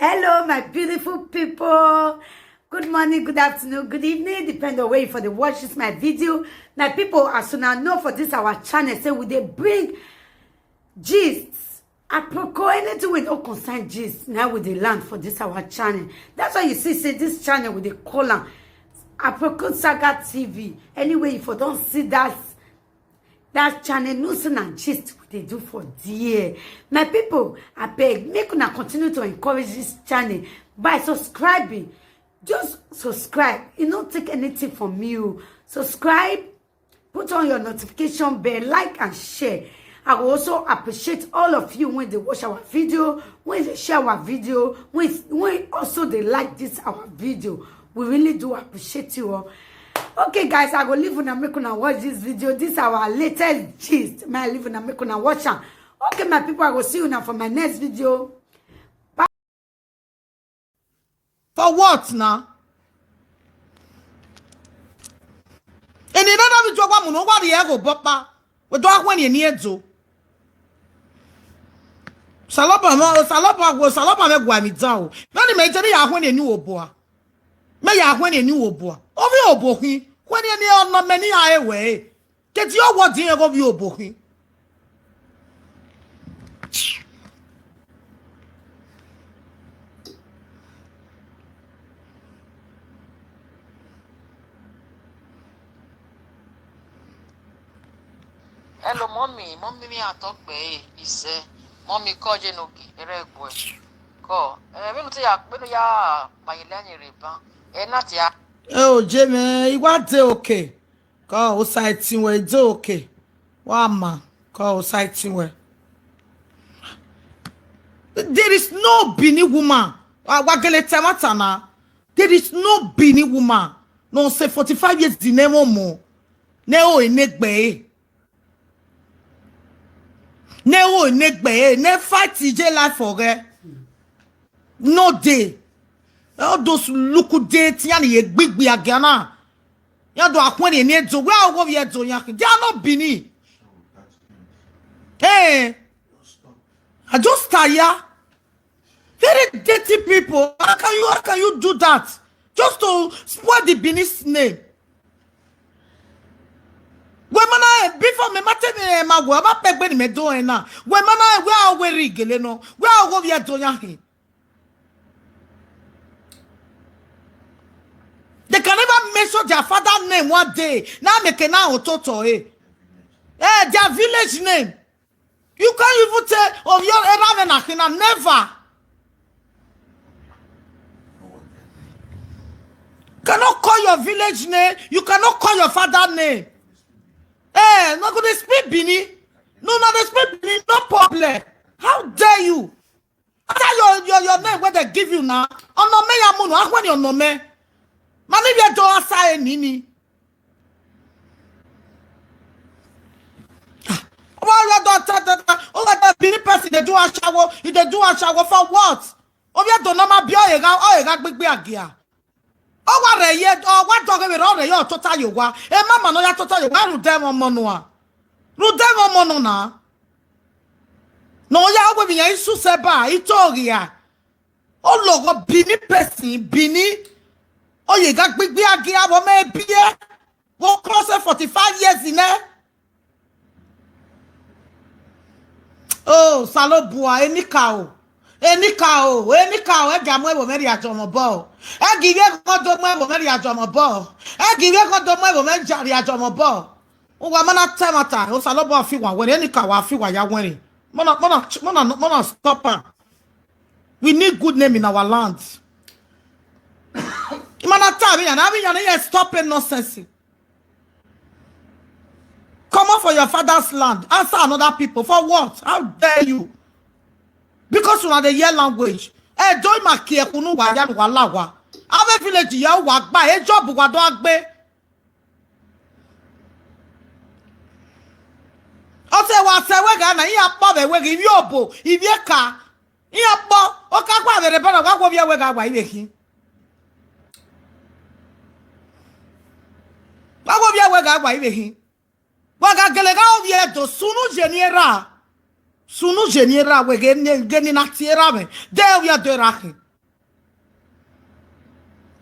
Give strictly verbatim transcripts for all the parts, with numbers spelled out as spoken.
Hello, my beautiful people. Good morning, good afternoon, good evening, depend on where you for the watch this my video. My people, as soon as know for this our channel, say we dey bring gist. Aproko, anything we don't concern gist, now we dey land for this our channel. That's why you see, say this channel we dey call am Aproko Saga T V. Anyway, if you don't see that that channel, no sin and gist we dey do for there. My people, I beg, make una continue to encourage this channel by subscribing. Just subscribe. You don't take anything from you. Subscribe, put on your notification bell, like and share. I will also appreciate all of you when they watch our video, when they share our video, when, when also they like this our video. We really do appreciate you all. Okay, guys, I go leave una make una watch this video. This our latest gist. My leave una make una watch am. Okay, my people, I go see you now for my next video. For what now? And another video one no what the ego bopa. We don't want any edzo. Salopa mo salopa go salopa me gwa mi dao. Nani me jeri ya hwen eni oboa. Me ya hwen eni oboa. Obi obo hin. Hwen eni ono me ni ya ewe. Keti o wo din ego bi obo hin. Hello, mommy. Mommy, me atok be. Ise. Mommy, ko je no ki. Ere gwe. Ko. Eh, minu ti ya, minu ya, bayilani riba. Eh, not ya. Oh, Jimmy, you want to okay? Ko, o side thing we dey okay. Wa ma. Ko, o side thing we. There is no Bini woman. Wa gele temata na. There is no Bini woman. No say forty-five years di nemo mo. Ne o enegbe. Ne o enegbe. Ne fight ije life for her. No day. All those look day tiani ye big be agana. Ya do akwani ni edzo. Where I go ye do ya. They are not Bini. Hey. I just tire. Very dirty people. How can you how can you do that? Just to spoil the Benin's name. Wemana before me mate me ma go aba pegbe ni me do ena. Wemana where I go rigele no. Where I go ye do ya hin. They can never mention their father name one day. Now make na ototo eh. Eh, their village name. You can't even tell of your Erame Nakina. Never. Cannot call your village name. You cannot call your father name. Eh, no go dey speak Bini. No, no, they speak Bini. No problem. How dare you? After your your your name where they give you now, onome ya munu ahwani onome. Mani ye do asa e nini. Why you don't tell that? Oh, that Bini person they do a shower, if they do a shower for what? Obia do no ma bio ega o ega gbigbi agia. O wa re ye o wa do ge re re yo tota yo wa. E mama no ya tota yo wa ru dem omo no a. Ru dem omo no na. No ya ogbe mi ya isu se ba itoria. O logo Bini person Bini. O ye ga gbigbi agi abo me bie. Wo cross forty-five years in eh. Oh, salobua enika o. Enika o, enika o, e ga mo e bo me ri ajo mo bo. E gi ye ko do mo e bo me ri ajo mo bo. E gi ye ko do mo e bo me ja ri ajo mo bo. Uwa mana temata, o salobo afi wa were ni ka wa afi wa ya were. Mana mana mana mana stop am. We need good name in our land. Mana ta bi yana bi yana here stopping nonsense. Come out for your father's land. Answer another people. For what? How dare you? Because una dey hear language. E do ma ki e kunu wa ya wa la wa. Ave village ya wa gba e job wa do agbe. Ose wa se we ga na iya po be we gi obo, ibi ka. Iya po o ka kwa bere bana wa wo bi we ga wa ibe ki. Wa wo bi we ga wa ibe ki. Wa ga gele ga o bi e do sunu jeniera. Sunu jeniera we ge ne ge ni na tiera me. De o ya de ra ki.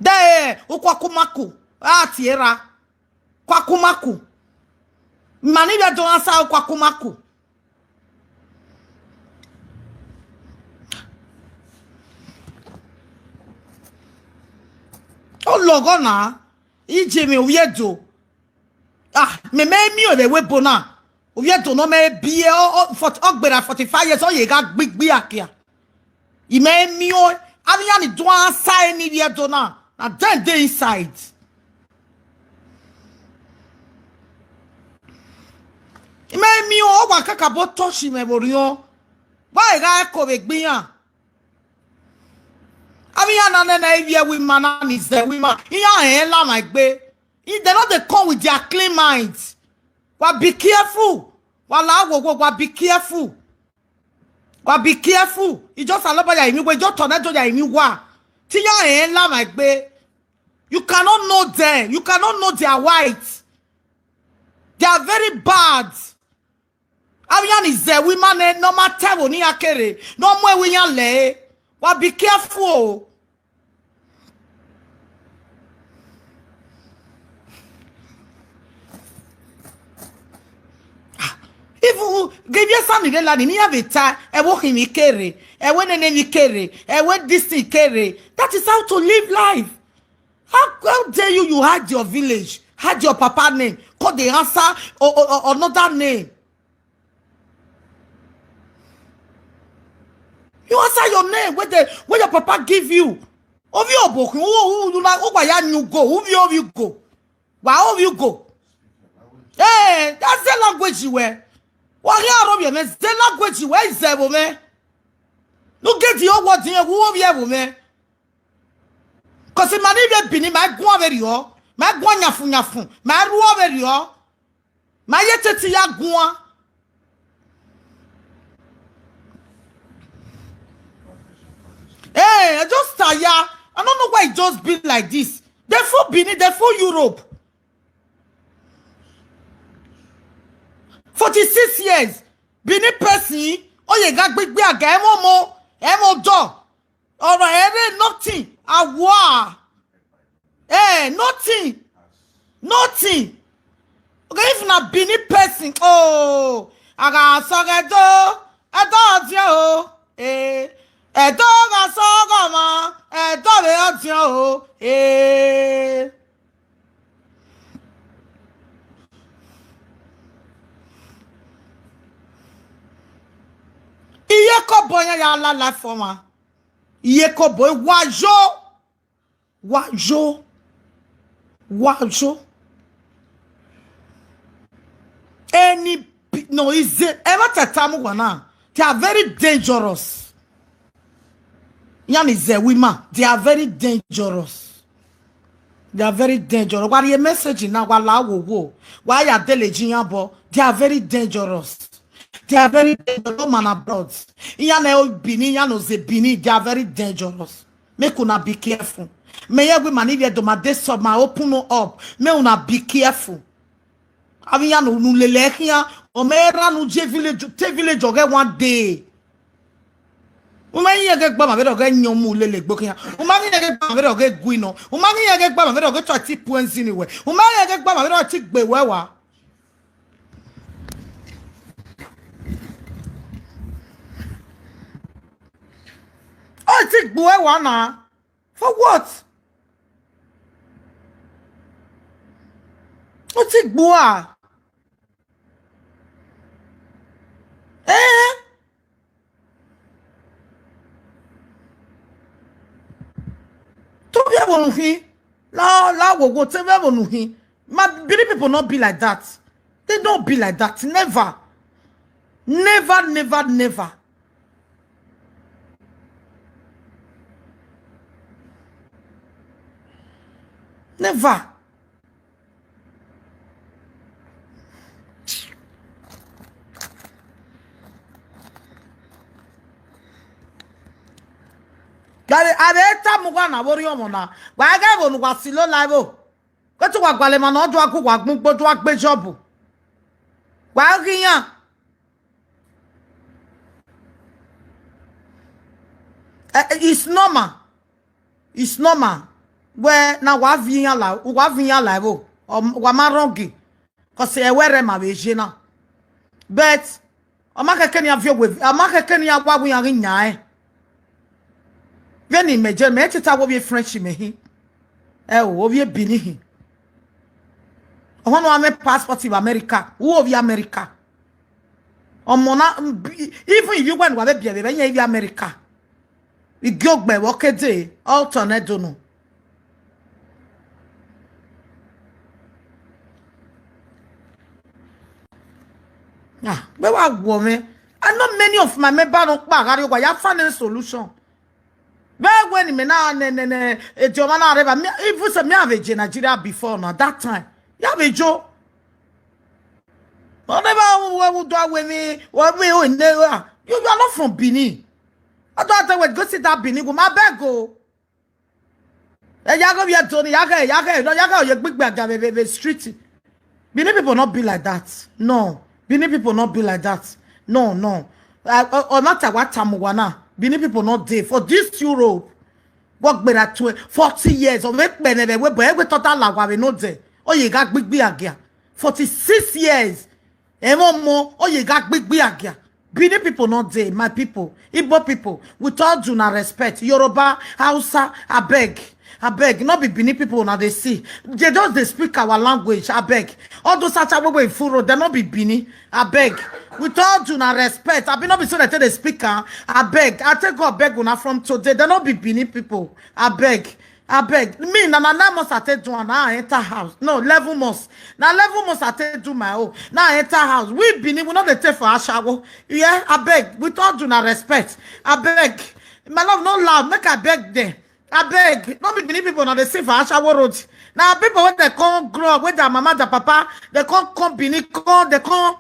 De ukwakumaku. Atiera. Kwakumaku. Mani bia don asa ukwakumaku. O logo na. Ije mi oviedo. Ah, me me mi o de we bona. Oviedo no me bi e o, o, fort-, o gbera forty-five years, o ye ga gbigbi akia. I me mi o, ani ani do asa eni oviedo na. Na then dey inside. I me mi o, o wa kaka bo touch me bo rion. Ba e ga e ko be gbiyan. Ami ya na nene ivie wi mana ni ze wi ma. Iya e la na igbe. If they no dey come with their clean minds. Wa be careful. Wa la wo wo, wa be careful. Wa be careful. You just allow ya imi we, just tornado ya imi wa. Ti ya e la na igbe. You cannot know them. You cannot know their white. They are very bad. Avian is there. We man, eh, no matter when he akere. No more we yan le. Wa be careful. Even give you some de la ni have a time. E wo him kere. E wo nene mi kere. E wo this thing kere. That is how to live life. How, how dare you? You had your village, had your papa name, call the answer or, or, or another name. You answer your name where the where your papa give you. Ovi obo, who who you like? Who ya you go? Who you you go? Why who you go? Hey, that's the language you wear. What you are me? The language you wear is the woman. Look at your word here. Who are you woman? Cause mani be bini my go over you. My go nyafu nyafu. My ruo over you. My yeteti ya gua. Hey, I just tire. I don't know why it just be like this. They full Benin, they full Europe. Forty-six years. Benin person. Oh, you got big, big, emo mo, emo do. All right, nothing. Awa. Eh, nothing. Nothing. Okay, if na Benin person, oh, I got so get do, I don't you, eh, I don't got so go ma, I don't be you, eh. Iye ko boya ya la la for ma. Iye ko boy wajo. Wajo. Wajo. Any pe-, no, is it? Ever tatamu wana. They are very dangerous. Yani ze women. They are very dangerous. They are very dangerous. What are your message now? Wala wo wo. Why are they legend? They are very dangerous. They are very dangerous. Man abroad. Iyane o Benin, iyano ze Benin. They are very dangerous. Make una be careful. Me ye we mani we do ma de so ma open no up. Me una be careful. Avi ya no nu lele kia. O me ra nu je village, te village oge one day. Uma ye ge gba ma ve do ge nyomu lele gbo kia. Uma ye ge gba ma ve do ge guino. Uma ye ge gba ma ve do ge twa ti puenzi ni we. Uma ye ge gba ma ve do ti gbe we wa. Oh, ti gbe we wa na. For what? What it gbua? Eh? To be able to he. La la wo go te be able to he. My beauty people not be like that. They don't be like that. Never. Never, never, never. Never. Gari are ta mu gwa na wori omo na. Gwa ga bo nu gwa silo live o. Ko tu gwa gwale ma na ojo aku gwa gbun gbojo agbe job. Gwa giyan. Eh, eh, it's normal. It's normal. Where now wa vinya la, wa vinya la wo. Um, wa ma wrong. Cause e where ma we je na. But o ma keke ni avio we, o ma keke ni awa we nya e. Veni me je me tita wo bi French me hi. E o, wo bi Benin hi. Ono ame passport in America. Wo bi America. Omo na, even if you went wa be bi be nya America. Igiogbe wo kede, all tornado no. Ah, where wa wo me? I know many of my member no pa gari wa ya find a solution. Where when me na ne ne ne e jo ma na reba me, even say me have a Nigeria before now that time. Ya be jo. Whatever we we do we me, we we o ne. You, you are not from Benin. I don't tell we go see that Benin go my beg go. E ya go ya Tony, ya go, ya go, no, ya go ye big bag the street. Benin people not be like that. No. Benin people not be like that. No, no. I, I, I not what Tamuwana. Benin people not there. For this Europe, work better twenty, forty years of it, but we, but we total la wa we no there. Oh, you got big big again. Forty-six years. Emo mo, oh, you got big big again. Benin people not there, my people. Igbo people, with all due na respect. Yoruba, Hausa, abeg. Abeg, not be Benin people now they see. They just they speak our language, abeg. All those such a way full road, they not be Benin. Abeg. With all due na respect, I be not be so that they speak, ah. Abeg. I take God beg una from today. They not be Benin people. Abeg. Abeg. Me, na, na nine months I take do and I enter house. No, eleven months. Na eleven months I take do my own. Now I enter house. We Benin, we not the take for ashawo. Yeah, abeg. With all due na respect. Abeg. My love, no loud. Make I beg them. Abeg. Not be Benin people now they see for ashawo road. Now people when they come grow up with their mama, their papa, they come come Benin, come, they come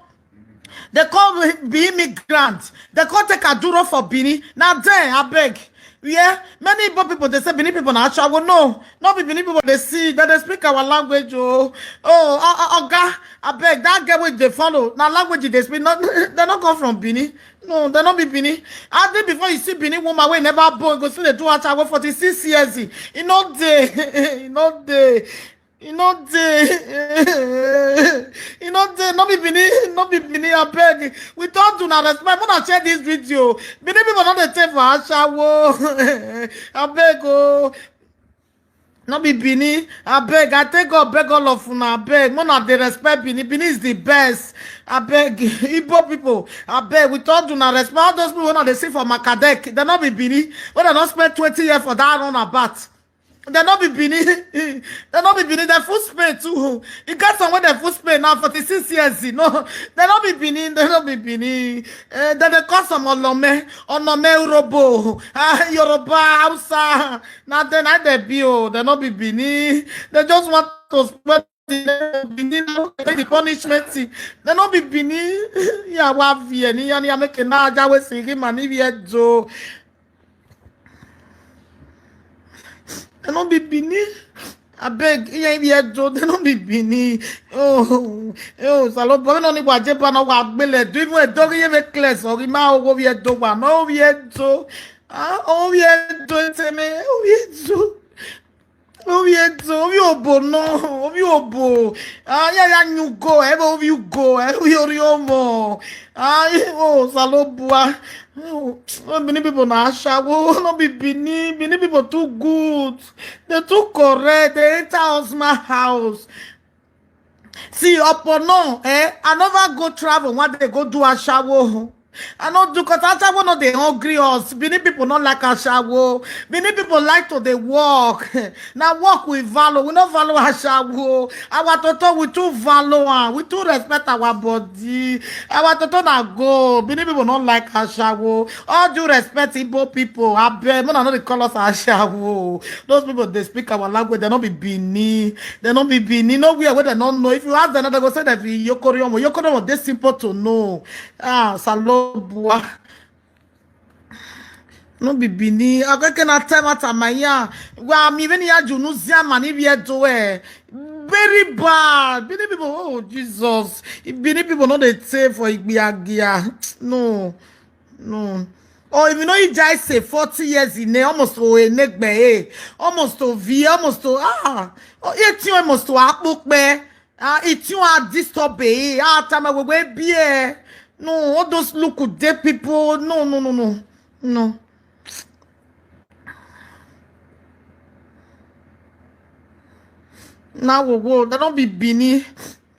they come be immigrant. They come take a duro for Benin. Now then, abeg. Yeah, many Igbo people they say Benin people na ashawo. No, not be Benin people they see that they speak our language. Oh, oh, uh, uh, oga, abeg, that girl wey they follow. Now language they speak. Not they not come from Benin. No, they not be Benin. I think before you see Benin woman wey never born, go see the two ashawo forty-six years. You know they, you know they. E no dey. E no dey. No be Benin, no be Benin, abeg. We don't do na respect. When I share this video, Benin people no dey take for ashawo. Abeg o. No be Benin. Abeg, I take God beg all of una. Abeg, when I dey respect Benin. Benin is the best. Abeg, Igbo people. Abeg, we don't do na respect. All those people when they see for Makadek, they no be Benin. When they don't spend twenty years for that roundabout. They no be Benin. They no be Benin. They full Spain too. You got some when they full Spain now, forty-six years. You know, they no be Benin. They no be Benin. Eh, then they call some Olome, Onome Urobo, ah, Yoruba, Hausa. Now then, I they be oh, they no be Benin. They just want to spend the Benin, take the punishment. They no be Benin. Yeah, wa vie ni yani ya make na aja we sigi mani vie do. They no be Benin. Abeg, yeah, yeah, do they no be Benin. Oh, oh, salo, but no ni wa je ba no wa gbele. Do even a dog ye make clear. So ma owo vie do wa no vie do. Ah, owo vie do te me, owo vie do. Owo vie do, owo obo no, owo obo. Ah, ya ya nyugo, ebe owo ugo, eh, owo ori omo. Ah, oh, salo bua. Oh, Benin people na ashawo, no be Benin. Benin people too good. They too correct. They enter husband house. See, upon no, eh, I never go travel one day go do ashawo. I no do cause ashawo no dey hungry us. Benin people no like ashawo. Benin people like to dey work. Now work we value. We no value ashawo. Our toto we too value am. We too respect our body. Our toto na go. Benin people no like ashawo. All due respect, Igbo people. Abeg, una no dey call us ashawo. Those people they speak our language. They no be Benin. They no be Benin. No where where they no know. If you ask them, they go say that be Yokoriomo. Yokoriomo, they simple to know. Ah, Salobua. No be Benin. I can tell what am I? Well, I'm even here. You know, Ziamani, we are doing very bad. Benin people, oh Jesus. Benin people no dey say for Igbiagia. No, no. Oh, if you know you just say forty years in there, almost to a neck bay, almost to V, almost to ah, oh, eighteen almost to apukbe, ah, eighteen are disturb, eh, ah, time I will be eh. No, all those look good dead people. No, no, no, no, no. Now we go. That don't be Bini.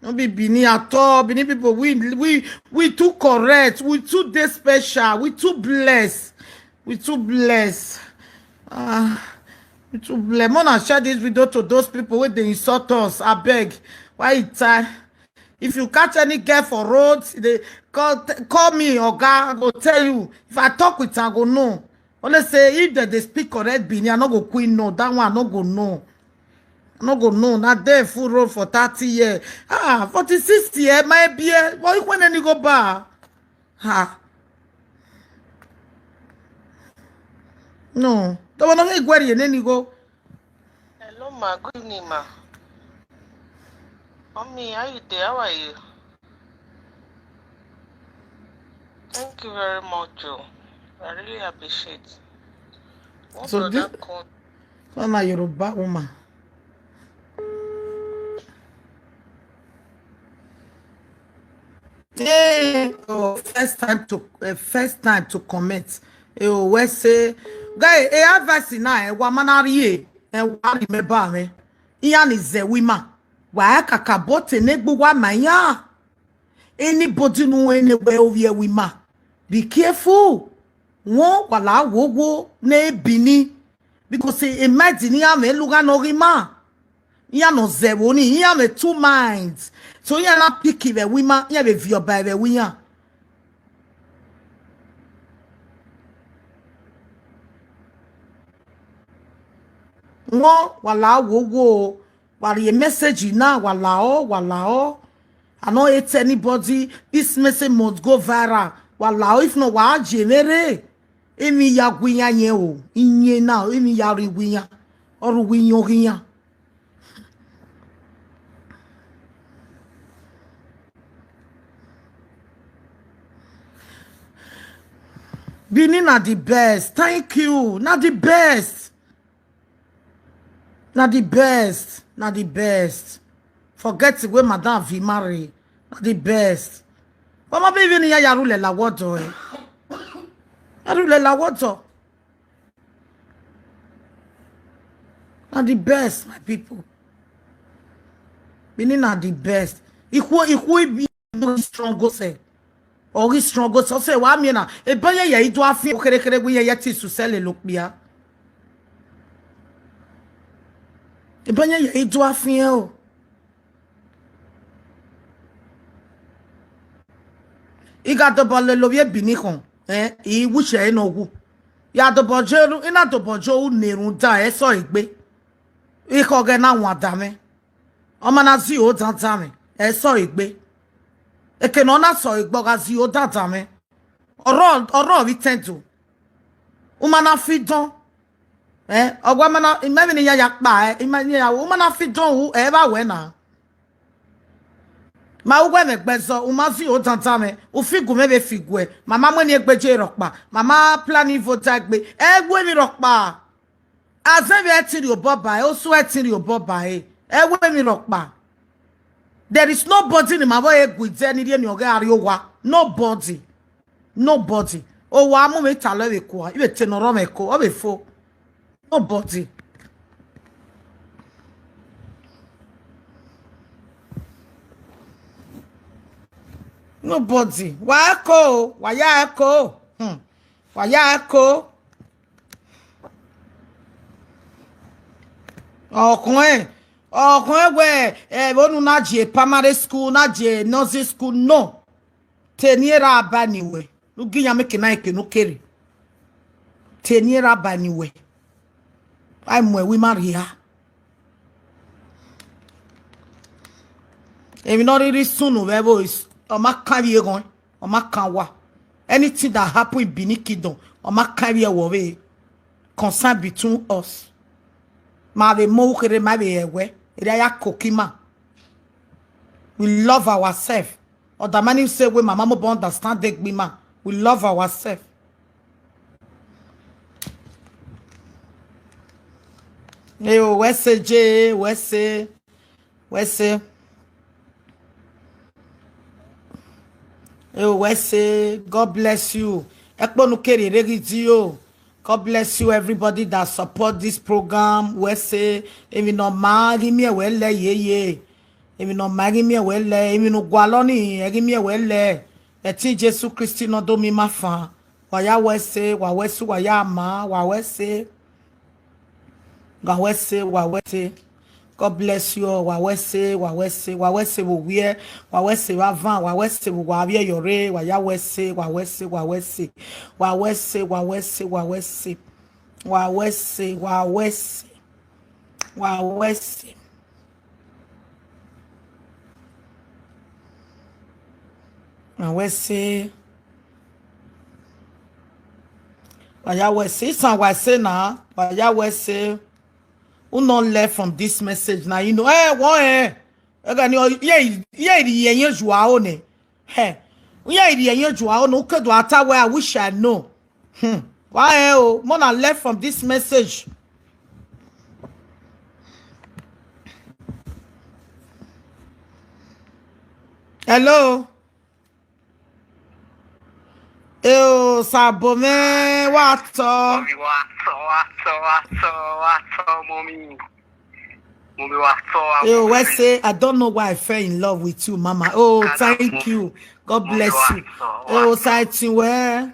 Don't be Bini at all. Bini people, we we we too correct. We too dey special. We too blessed. We too blessed. Ah, we too blessed. Mona share this video to those people where they insult us. I beg. Why it time? If you catch any girl for road, they call call me, Oga. I go tell you. If I talk with her, I go know. Only say if they, they speak correct Bini, I no go queen no. That one I no go know. I no go know. Not there full road for thirty years. Ah, forty-six years, my beer. Why when any go bar? Ha. No. Don't wanna make where you any go. Hello, ma. Good evening, ma. Mommy, how you dey? How are you? Thank you very much, Joe. I really appreciate. One So brother this- called. One na Yoruba woman. Hey, oh, first time to uh, first time to comment. Eh, oh, we say, guy, eh, advice na eh, wa manari eh, eh, wa remember me. Iyan is a woman. Wa kaka bote negbu wa maya. Anybody know anywhere over here woman. Be careful. Won wala wo wo ne Bini. Because eh, imagine ya me luga no rima. Ya no zero ni, ya me two minds. So ya na pick the women, ya be view by the women. Won wala wo wo, wala a message na wala o wala o. I no hate anybody. This message must go viral. Wala o, if no wa jemere. Emi ya gwinya ye o. Inye na, emi ya ri gwinya. Oru gwinya gwinya. Bini na the best. Thank you. Na the best. Na the best. Na the best. Forget the way Madam V marry. Na the best. But my baby ni ya yarule la water. Eh. Yarule la water. Na the best, my people. Bini na the best. Ikwu ikwu ibi no strong go say. Or strong go so say wa mi na. E banye ya idu afin kere kere gbe ya ti su sele lo pia. E banye ya idu afin o. Iga dobo le lo ye Bini kon. Eh, i wuche e no wu. Ya dobo jeru, ina dobo jo u nerun da e so igbe. Iko ge na wa da me. O ma na zi o da da me. E so igbe. Eke no na so igbo ga zi o da da me. Oro oro vi tendu. Uma na fidon. Eh, ogwa mana imemi ni ya ya pa eh, imemi ya uma na fidon u e ba we na. Ma ugwe me gbezo, uma zi o da da me. U figu me be figu e. Mama mo ni egbeje ropa. Mama plan ivo dagbe. Egwe mi ropa. Azebe etiri oboba e, osu etiri oboba e. Egwe mi ropa. There is nobody ni mavo egwi je ni rie mi oge ari owa. Nobody. Nobody. O wa mu me talo we kwa. Ibe tenoro me ko. O be fo. Nobody. Nobody. Wa ko. Wa ya ko. Hmm. Wa ya ko. Ọkùnrin ọkùnrin ẹgbẹ ẹ bónú náà jẹ primary school náà jẹ nursery school no. Tèmi ra abá niwẹ ló gíyan mi kìnnà ìpè ló kéré. Tèmi ra abá niwẹ. Àìmọ̀ ẹ̀wí má rí ha. Èmi náà rírí sùnù rẹ bó ọmọ kárí ẹ̀gàn ọmọ kan wà. Anything that happen in Benin Kingdom ọmọ kárí ẹ̀wọ̀ rẹ concern between us. Ma be mo kere ma be ewe. Ere ya kokima. We love ourselves. Or the man say we mama mo understand the gbima. We love ourselves. Hey, oh, where's J? Where's Where's Hey, oh, where's God bless you. Ekponu kere regi di o. God bless you, everybody that support this program. Where's Emi no ma gi mi ewele ye ye. Emi no ma gi mi ewele. Emi no gwaloni egi mi ewele. Eti Jesu Christi no do mi mafa. Waya where's Wa where's Waya ma. Wa where's Wa where's Wa where's God bless you all. Wa where's Wa where's Wa where's wo wie. Wa where's Wa van. Wa where's wo wa wie yore. Waya where's Wa where's Wa where's Wa where's Wa where's Wa where's Wa where's Wa where's Wa where's Wa where's Waya where's San wa se na. Waya where's Who not left from this message now? You know, eh, what, eh? Ega ni o ye ye ye ye ye ju a o ne. He. Ye ye ye ju a o no ke do ata where I wish I know. Hmm. Why eh, oh, more than left from this message? Hello. Ew, Sabo, man, what up? Mommy, what up, what up, what up, what up, mommy? Mommy, what up? Ew, we say, I don't know why I fell in love with you, Mama. Oh, thank you. God bless you. Ew, Saitinwe.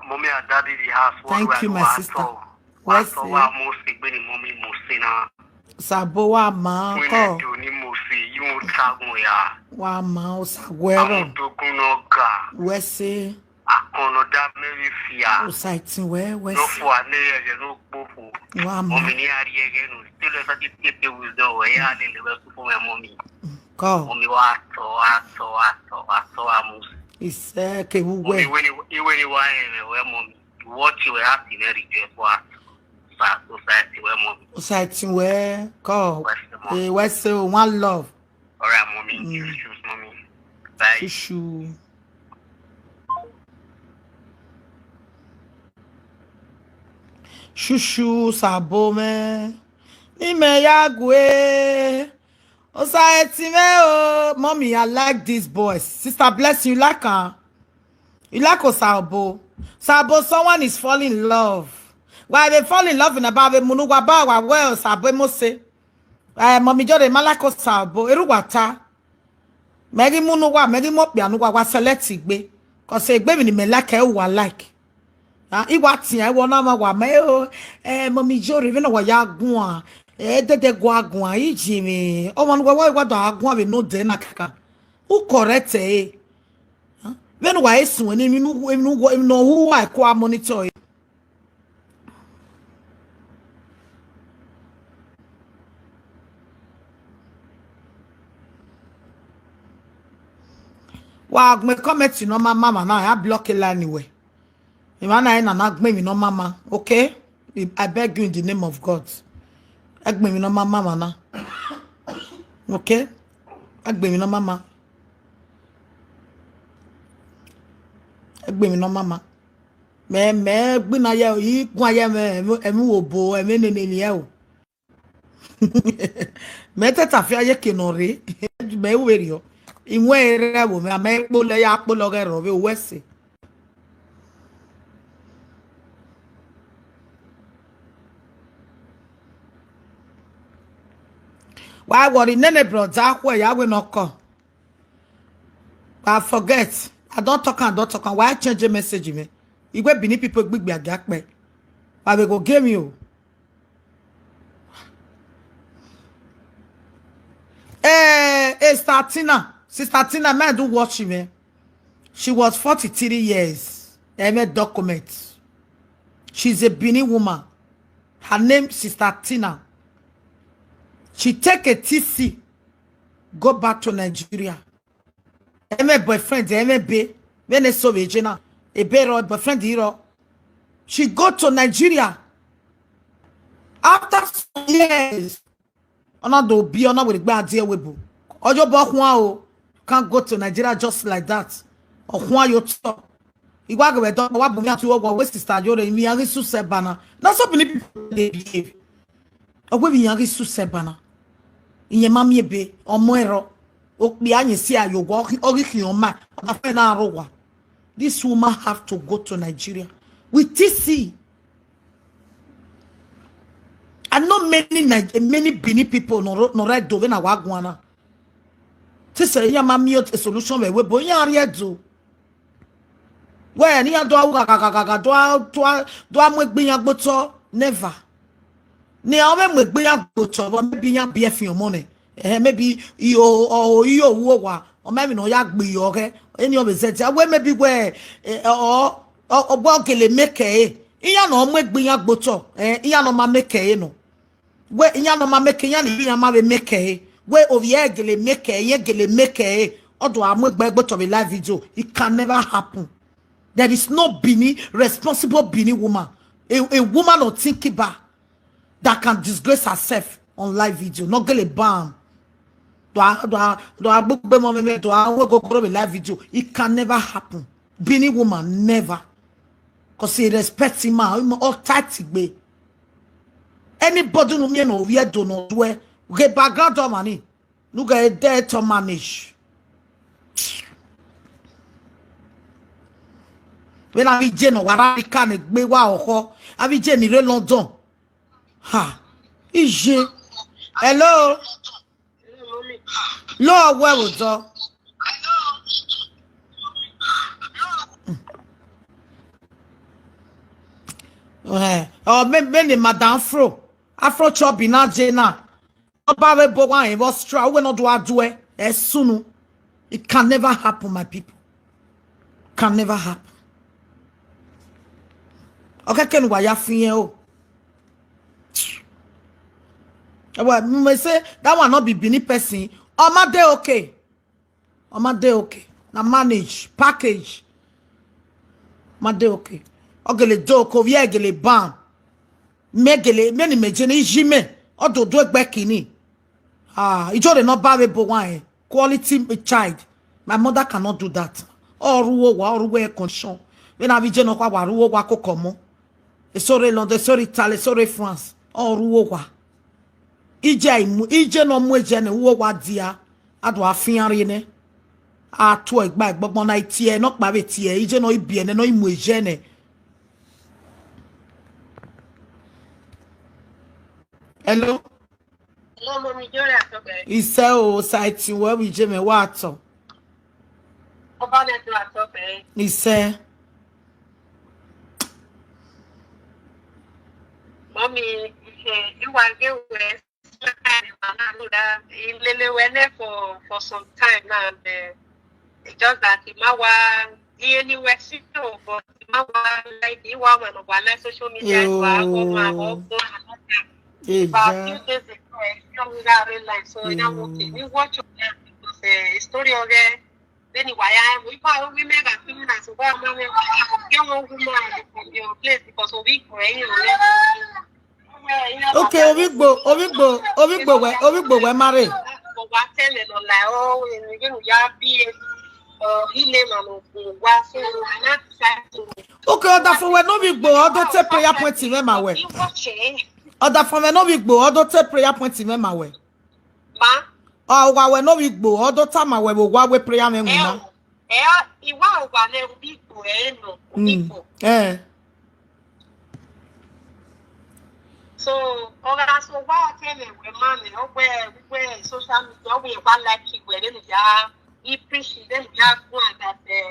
Mommy and daddy, the house. Thank you, my sister. What's up? Mommy, Musina. Sabo wa ma ko. Ni mo se yun tagun ya. Wa ma o sagwero. Àwọn tó kún náà ga. Wẹ́sẹ̀. Àkànnà dá mẹ́rin fìyà. O Saitinwe, wẹ́sẹ̀. Ló fún wa ní ẹ̀jẹ̀ ló gbófo. Wa ma. Omi ní àríyẹ̀gẹ̀ nù. Tí ló sọ ti tètè wù dán wẹ̀ yá lè lè wẹ́ sún fún ẹ mọ́ mi. Kọ́. Omi wa tọ̀, wa tọ̀, wa tọ̀, wa tọ̀, wa mú. Ìṣe kewúwẹ́. Omi ìwé ni, ìwé ni wa ẹ̀ rẹ̀ wẹ́ mọ́ mi. What you have in every day for us. Sa-, society where mommy. Society where call. Where's the mommy? Eh, where's the one love? All right, mommy. Mm. Shushu, mommy. Bye. Shushu. Shushu, Sabo, man. Ni me ya gwe. Society, me, oh. Mommy, I like this boy. Sister Blessing, you like her? You like Osabo? Sabo, someone is falling in love. Why they fall in love in about the Munuwa ba wa well Sabo mo say. Eh, Mommy Jore, ma like Osabo. Eru wata. Megi Munuwa, megi mo pia nuwa wa select igbe. Cause igbe mi ni me like e wa like. Ah, iwa ti e wo na ma wa me o. Eh, Mommy Jore, we no wa ya gun a. Eh, dede gwa gun a, iji mi. O wa nuwa wa wa da gun a we no de na kaka. Who correct e? Huh? When why soon when you know when you know when you know who I call monitor. Wa me comment you know my mama now. I block it anyway. Imana ina na gbe mi no mama, okay? I beg you in the name of God. Egbe mi no mama mana. Okay? Egbe mi no mama. Egbe mi no mama. Me me gbe na ye o, yi gun aye me, emi wo bo, emi ne ne ni e o. Me te ta fi aye ke no re. Me we ri o. Inwe re wo me, me po le ya po lo ge ro we we se. Why worry? Nene brother, where ya we no call. I forget. I don't talk and don't talk. And why change a message me? Igwe Bini people big be agakpe. I will go game you. Eh, eh, Sister Tina. Sister Tina, man, do watch me. She was forty-three years. I made document. She's a Bini woman. Her name Sister Tina. She take a T C, go back to Nigeria. Eme boyfriend, eme be, when they so ejena, a be ro boyfriend hero. She go to Nigeria after some years. Ona do be ona with gba die webu. Ojo bo hwan o. Can't go to Nigeria just like that. Ohwan yo to. Igwa gbe don wa bumi atu owo we sister yo re mi ari su se bana. Na so Bini people dey behave. Ogwe bi yan gi su se bana. Iye mami ebe, omo ero. Okpi anye si ayo wa, ogi ki oma. Oga fe na aro wa. This woman have to go to Nigeria. We still see. I know many Nige- many Benin people no ro- no right do na wagwana. Ti se ya mami o a solution we we bo ya ri edo. We ni ya do awu ga ga ga ga ga do a- do a- do amwe gbe yan gboto never. Ni a o me gbe yan gboto, but maybe yan bi e fi omo ne. Eh, maybe iyo o iyo wo wa. O me mi no ya gbe yo ke. Any of the set. We maybe we eh, o o o gbo gele make e. Iya no mo gbe yan gboto. Eh, iya no ma make e no. We iya no ma make yan ni iya ma be make e. We o ye gele make e, ye gele make e. Odo amwe gbe gboto be live video. It can never happen. There is no Benin, responsible Benin woman, a, a woman of thinking back that can disgrace herself on live video. Not gele bam. Do I do I do I book be moment do I will go go be live video. It can never happen. Benin woman never. Cause he respects him man. Him all tight be. Anybody no me no we do no do. Get background of money. Look at there to manage. When I be Jane or Warabika and gbe wa oho. I be Jane in London. Ha. Ije. Hello. Lo we wo do. Eh, oh, me me ni Madam Afro. Afro chop in Jane. Oba we bo wa in Australia, we no do adue. Esunu. It can never happen, my people. Can never happen. Okay, can wa ya fin o. Eh, well, me say that one not be Benin person. Oma dey okay. Oma dey okay. Na manage, package. Ma dey okay. Ogele do ko vi egele ban. Me gele me ni me je ni ji me. Odo do egbe kini. Ah, ijo de no ba we bo wa eh. Quality child. My mother cannot do that. Oruwo wa, oruwo e condition. When I be je no kwa wa ruwo wa ko komo. E sore London, e sore Italy, e sore France. Oruwo wa. Ije imu, ije no mu eje ne uwo wa dia. Adu afian re ne. Atu egba egbogbo na itie no pa be tie. Ije no ibi ene no imu eje ne. Hello. Hello, Mommy Joy Atoke. Ise o site we we je me wa ato. Oba ne do Atoke. Ise. Mommy, eh, you are get west. Ilele wene for for some time now, and uh, it's just that Imawa, he anywhere still, but Imawa like he wa when over like social media, he wa go ma go go and all that. But a few days ago, I saw him that real life, so I now okay. We watch on that because uh, his story of uh, then he why I we pa we make a few nights so why am I get one woman from your place because of we go you know. Okay, Ovigbo, Ovigbo, Ovigbo we, Ovigbo we marry. Mo wá tẹ́lẹ̀ lọ la ọ èmi yóò yá bí ọ ilé màmá ògùn wá sí ọ̀nà láti ṣáàtì. Okay, other for we no Ovigbo, other take prayer point in my way. Other for we no Ovigbo, other take prayer point in my way. Ma. Oh, wa we no Ovigbo, other time we wa we prayer me na. Eh, iwa wa le Ovigbo eh no. Ovigbo. Eh. So, ọ̀rọ̀ so wá tẹ́lẹ̀ wẹ̀ máa ní ọgbẹ́ wíwẹ́ social media ọgbẹ́ ìwà like ìwẹ̀ lẹ́nu yá he preach lẹ́nu yá fún àgbà tẹ̀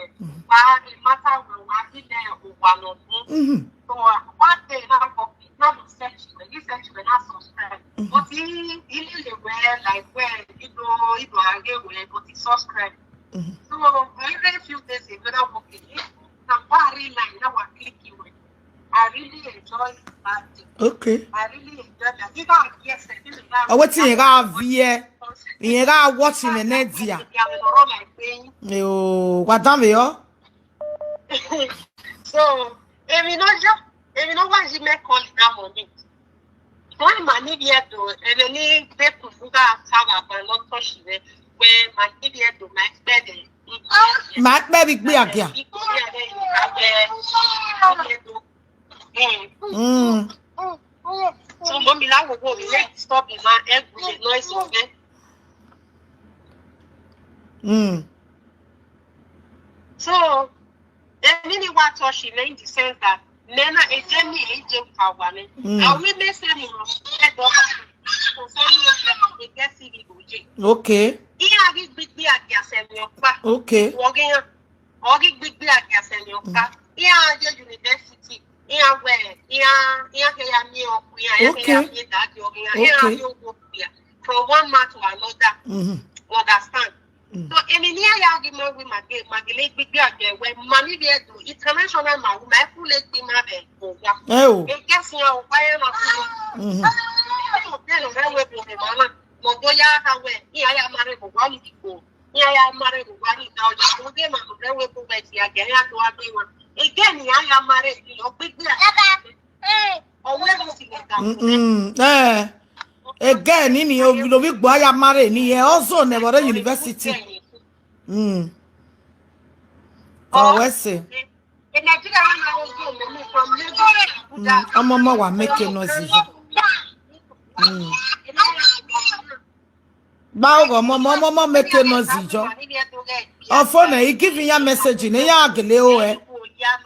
wá ní matter wẹ̀ wá nílẹ̀ òwà lọ́dún. So, wá tẹ̀ náà kọ́ náà lọ search wẹ̀ yí search wẹ̀ náà subscribe. Mo ti ilé ìwẹ̀ like wẹ̀ ìlò ìlò ààrẹ wẹ̀ mo ti subscribe. So, very few days ago, that work is now what I realize now I click it. I really enjoy that thing. Okay. I really enjoy that. Even yes, I think that. Oh, wetin you got here? You got watching the net there. Oh, what damn you? So, èmi náà jọ, èmi náà wá sí mẹ́kọ̀ọ́ ní that morning. Wọ́n ní màá níbi ẹ̀dùn ẹ̀rẹ́ ní gbẹ́kùn fúgà sábà kan lọ́tọ̀ ṣì rẹ̀ pé màá níbi ẹ̀dùn máa ń pẹ̀lẹ̀. Máa pẹ́ bí gbé àgà. Mm. So, mommy, la wo wo mi, let stop the man, every the noise of them. Mm. So, èmi ni wá tọ́ sí mi in the sense that men are a journey, a journey power me. Mm. And we may say, you know, head over, so some of them, they get silly go jail. Okay. Ihe a gị gbigbi a gị asị m ọkpa. Okay. Wọ gị ya. Ọ gị gbigbi a gị asị m ọkpa. Ihe a je university. Ihe a wee. Ihe a, ihe a ke ya mi ọkụ ya. Ihe a ke ya Okay. mi da gị ọkụ ya. Ihe a Okay. mi ọkụ ya. From one man to another. Mm-hmm. You understand? Mm. So, èmi ni ya gị ma we ma gị, ma gị le gbigbi a gị we. Ma mi bi edo. International ma we ma efu le gbi ma be. Owa. Eh, oh. E kesi ya ọkpa ya na fún. Mm-hmm. Mo bẹ̀rẹ̀ rẹ wé bò mí màmá. Mo bóyá ha wẹ̀, ní àyà máa rẹ̀ bò wá ní ìdìbò. Ní àyà máa rẹ̀ bò wá ní ìdá ọjà. Mo dé màmá rẹ wé bò wẹ̀ sí àgẹ̀rẹ́ àti wá gbé wọn. Ìgé ni àyà máa rẹ̀ sí lọ gbígbé àti ọ̀wé mi sì lè dà fún mi. Mm-mm. Eh. Again, nini obi gbo aya marry ni e also never university. Mm. Kọ̀wé sí. Ẹ Nàìjíríà wọn máa ń gbé mi ní from Lagos. Mm. Ọmọ ọmọ wa make noise. Mm. Báwo ọmọ ọmọ ọmọ ọmọ make noise jọ. Ọfọ na e give ya message ni ya agele o e.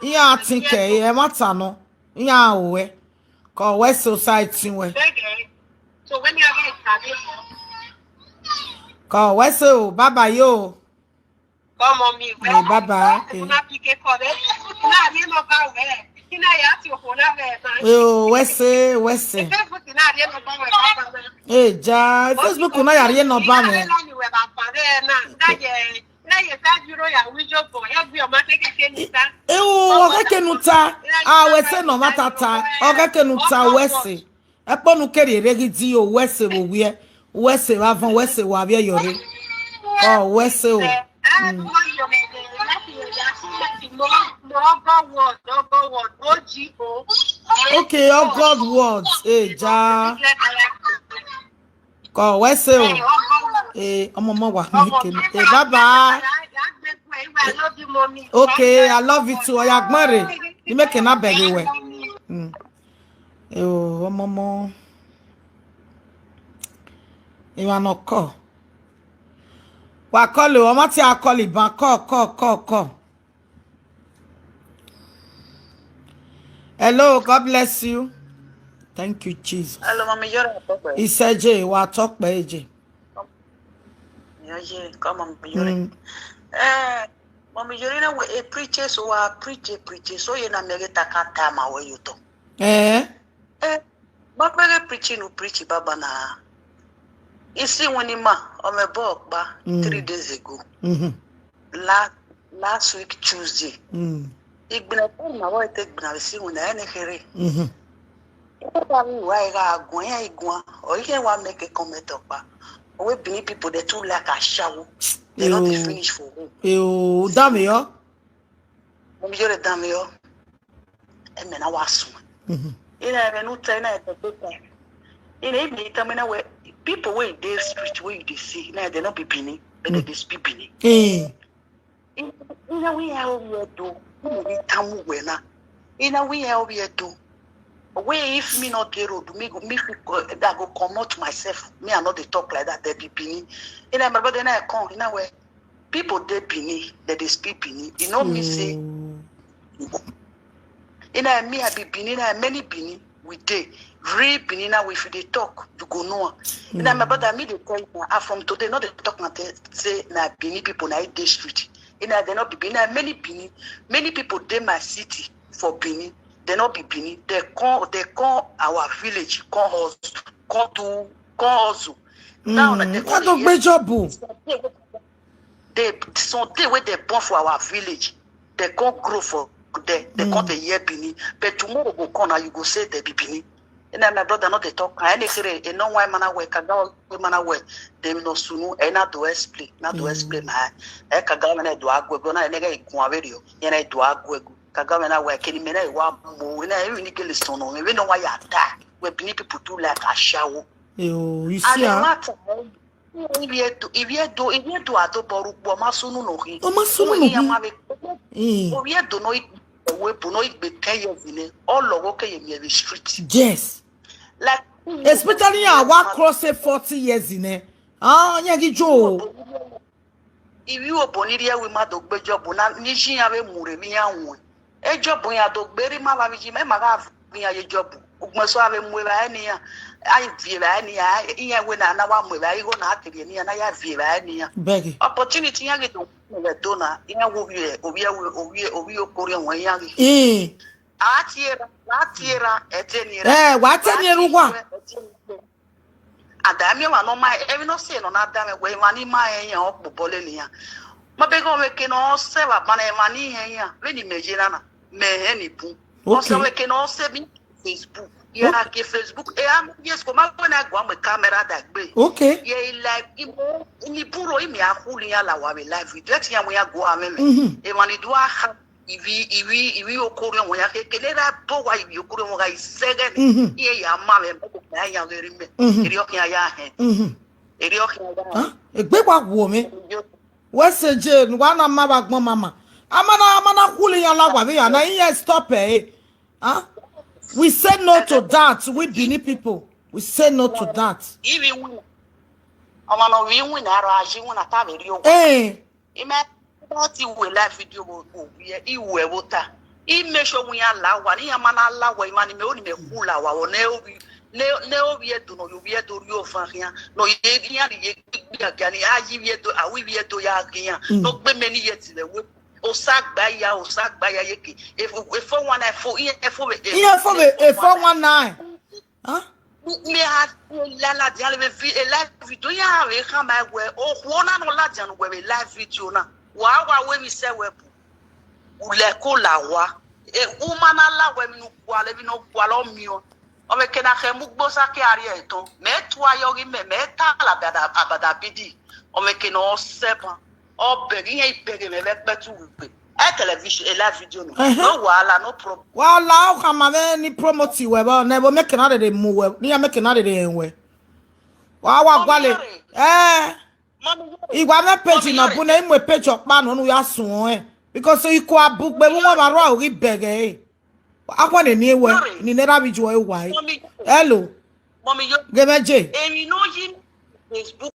Ya think e e mata no. Ya o e. Kọ̀wé society we. So when you are ready, Kọ̀wé so baba yo. Come on me. Eh, baba, eh. Una pick a call. Una ni no ba we. Kina ya ti o na we na. Eh, o wese wese. Facebook na ni no ba we. Eh, ja Facebook na ya ri no ba me. Eh, o, o keke nuta. Ah, wese no matata. O keke nuta wese. Ekponu keri eregi di o wese wo wie. Wese wa von wese wa wie yore. Oh, wese o. Mm. Okay, oh God words. Eh, ja. Kọ̀wé sí o. Eh, ọmọ ọmọ wa. Eh, bye bye. Okay, I love you too. Oya gbọ́n rè. You make na beg we. Mm. Eh, o, ọmọ ọmọ. Ìwà náà kọ̀. Wà á kọ́ lè, ọmọ tí a kọ́ lè bá kọ́, kọ́, kọ́, kọ́. Hello, God bless you. Thank you, Jesus. Hello, Mami Yore. Ìṣẹ́jẹ́ ìwà tọ́pẹ́ ẹ̀jẹ̀. Yoje, come Mami Yore. Mm. Eh, Mami Yore na we e preach so wa preach e preach so ye na mege takata ma we yuto. Eh? Eh, ma pere preaching u preach baba na. Isi wani ma o me bo pa Mm. three days ago. Mm-hmm. Last last week Tuesday. Mm. Igbina ko na wa te gbina si wona ene here. Mm-hmm. Ko ba mi wa ga agun ya igun. O ye wa make comment pa. We Benin people they too like ashawo. They not dey Ew. Finish for home. Eh, o, dame yo. Mami Yore dame yo. E me na wa sun. Mm-hmm. Ina e me nu ta ina e te pe ta. Ina e me ta me na we people wey dey street wey you dey see na they no be Benin, but they dey speak Benin. Eh. Ina we ya o ye do. Ina we tamu we na. Ina we ya o ye do. We if me not dey road, me go me fit go, I go comot myself. Me I no dey talk like that. They be Benin. Ina my brother na I come. Ina we people dey Benin, they dey speak Benin. You know me say Mm. You know, me, I be Benin, I many Benin, we dey. Real Benin, now if you dey talk, you go know. You know, my brother, me dey tell you, ah, from today, not dey talk na tell say na Benin people na dey street. You know, they not be Benin, na many Benin, many people dey my city for Benin. They not be Benin. They come, they come our village, come hustle, come do, come hustle. Now, na Mm. they Wọ́n tó come gbé dey jọ́bù. They some day wey they born for our village, they come grow for there, they come dey hear Benin. But tomorrow go come now, you go say they be Benin. And then my brother not dey talk. I any kere e no why mana we kaga we mana we. Dem no sunu e na do explain, na do explain na. E kaga we na do agwe go na e nega igun awerio. E na do agwe go. Kaga we na we kini me na e wa mo we na e ni gele sono. We no why ya ta. We Benin people too like ashawo. Yo, you And see, the ah? Matter, eh, if you do, if you do, if you do ato boru po ma sunu no hi. Ọmọ sunu Oh, no yeah, hi. ma be. Eh. Oh, yeah, do no we po no igbe ten years in it. All logo ke ye me street. Yes. Like, Especially ya wa cross forty years in eh. Ah, ya gi jo. Ibi oboniri ewe ma do gbe job na ni ji ya be mure mi ya won. E job ya do gbe ri ma ba mi ji me ma ga fi ya ye job. Ugmo so a be mu ba ni ya. Ai vie ba ni ya. Iye we na na wa mu ba igo na atiri ni ya na ya vie ba ni ya. Beg. Opportunity ya ge do me do na. Iye wo wie owie owie owie okori won ya ge. Eh. Atiera, atiera, eteniera. Eh, wa teniera wa. Adami wa no ma, evi no se no na adami we ma ni ma e ya o po bole ni ya. Ma be go we ke no se wa ba na ma ni he ya. We ni meje na na. Me he ni bu. O se Okay. We ke no se bi Facebook. Ya ke Facebook. E am yes ko ma go na go am camera da gbe. Okay. Ye live imo ni buro imi a huli ya la wa be live. That ya we ya go ame me. Mhm. E ma ni do a ha ivi ivi ivi okori won ya ke ke ne ra bo wa ivi okori won ga isege ni. Mhm. Ye ya ma me mo na ya geri me. Mhm. Eri o ke ya he. Mhm. Eri o ke ya. Huh? Egbe wa wo me. We se je wa na ma ba gbon mama. Amana amana kuli ya la wa be ya na iye stop eh. Huh? We say no to that. We Benin people. We say no to that. Ivi win. Ọmọ na vi win ara aji win na ta be ri o. Eh. Ime ba ti we live video wo wo ye iwe wo ta. Ime so win ya la wa ni ya ma na la wa ima ni me o ni me ku la wa wo ne obi ne ne obi e do no yo bi e do ri o fa ya. No ye ya ni ye bi ya ga ni aji bi e do awi bi e do ya ga ya. No gbe me ni ye ti le we. O sa gba ya o sa gba ya ye ke. E fo e fo wa na e fo e fo be. Iye fo be e fo one nine. Huh? Me ha la la dia le vi e live video ya we ka ma we o ho na no la dia no we live video na. Wa wa we mi se we bu. U le ko la wa. E u ma na la we mi no kwa le mi no kwa lo mi o. O me ke na ke mu gbo sa ke ari e ton. Me tu ayo gi me me ta la bada abada bidi. O me ke no se ban. O be gi e be gi me be pe tu we. E television e live video no. Uh-huh. No wahala no problem. Wa la o ka ma be ni promote we ba na bo make na de mu we. Ni ya make na de we. Wa wa gwale. Eh. Mommy, Igwa me page na bu na imwe page okpa no nu ya sun eh. Because iko abugbe mu wa ba ro ori bege eh. Akwa ne ni ewe ni ne rabi jo e wa eh. Mommy, Hello. Mommy, yo, Gemeje. emi no yi Facebook